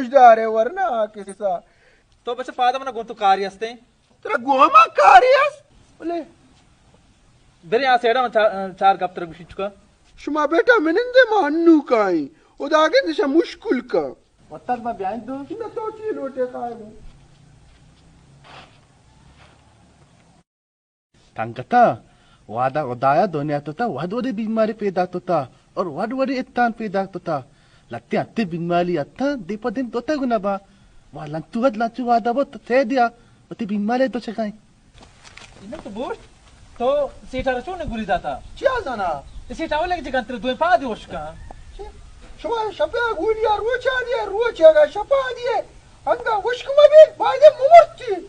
دارے ورنا آ کسا۔ تو بچہ پادا منا گوں تو کاری ہستیں؟ ترا گوما کاری است؟ بلے۔ برے آ سیڑا من چار، چار گپ ترا گوشی چکا۔ شما بیٹا منندے ما ہنو کائیں۔ او داگے دشا مشکل کا۔ وتر ما بیائیں دو۔ نہ تو چی لوٹے قائم۔ تنگتا، وعدہ خدایا دنیا تو تا، وڈ وڈی بیماری پیدا تو تا، اور وڈ وڈی اتان پیدا تو تا۔ لتے اتے بیماری اتان، دے پا دن دوتا گنا با۔ وا لنتو ود لنتو وعدہ بوت، تے دیا، وتی بیماری دو چکائیں۔ انہ تو بوشت، تو سیٹا را چون گولی داتا؟ چیا زانا؟ اے سیٹا ولے جگہ تر دوئیں پا دی وشکا۔ شما شپا گولی روچا دی، روچا شپا دی، انگا وشک مبی، باید ممرتی۔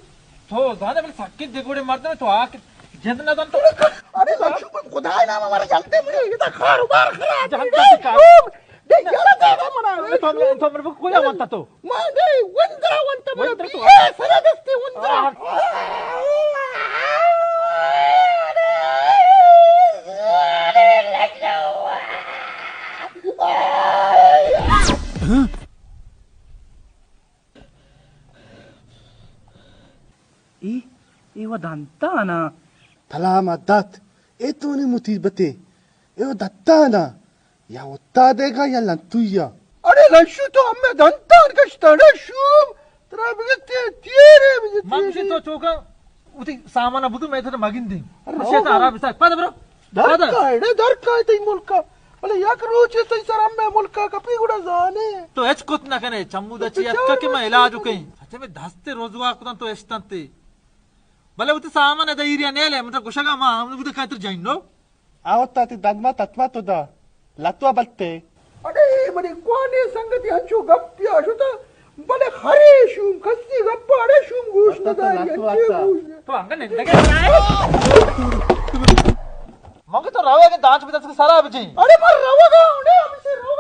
تو زانے بلے سکیں دگوڑے مردم تو آ کہ جند نہ دن تو۔ ارے لچو، خدائے نام ہمارا جانتے مجھے، یہ تو کاروبار خراب ہے۔ جانتا تو کار-، دے یارا دے منا۔ تو، تو مر کو کیا وانتا تو؟ ما دے وندرا وانتا منا وندرا تو۔ بی اے سرا دستے وندرا۔ آہ۔ اے، اے و دنتانا۔ تلام دات، اے تو نی مصیبتے، اے و دتانا، یا وتا دیگا یا لنتویا۔ اڑے لنشو تو ہمیں دنتان کشتا، اڑے شوم، ترا بگتے تیرے بگتے۔ من گوشی تو چوکا، وتی سامان بدو میں تر مگن دیں۔ ارے شیطان ہراب ساک، پد برو۔ در پد۔ کائے، در کائے تئی ملکا۔ بلے یک روچے تئی سر ہمے ملکا کپی گڑا زانے۔ تو ہچ کت نہ کنے، چمودا چی اتکا کہ من علاج کیں۔ اچھا میں دست رزگار کتن تو اشتنتے۔ بلے وتی سامان ادا ایریا نیلے، من گوشگا ما ہم بودا کائیں تر جائیں نو۔ آوتا تی ددما تتما تو دا۔ لتوا بلتے۔ اڑے منی کوانی سنگتی ہنچو گپیا شتا۔ بلے ہرے شوم کسی گپا اڑے شوم گوش نہ داری، انچے گوش نہ۔ تو انگا نندگے۔ مگہ تو روے کہ دانچ بدس کہ سرا بجیں۔ اڑے من روگا، اڑے ہمشے رو۔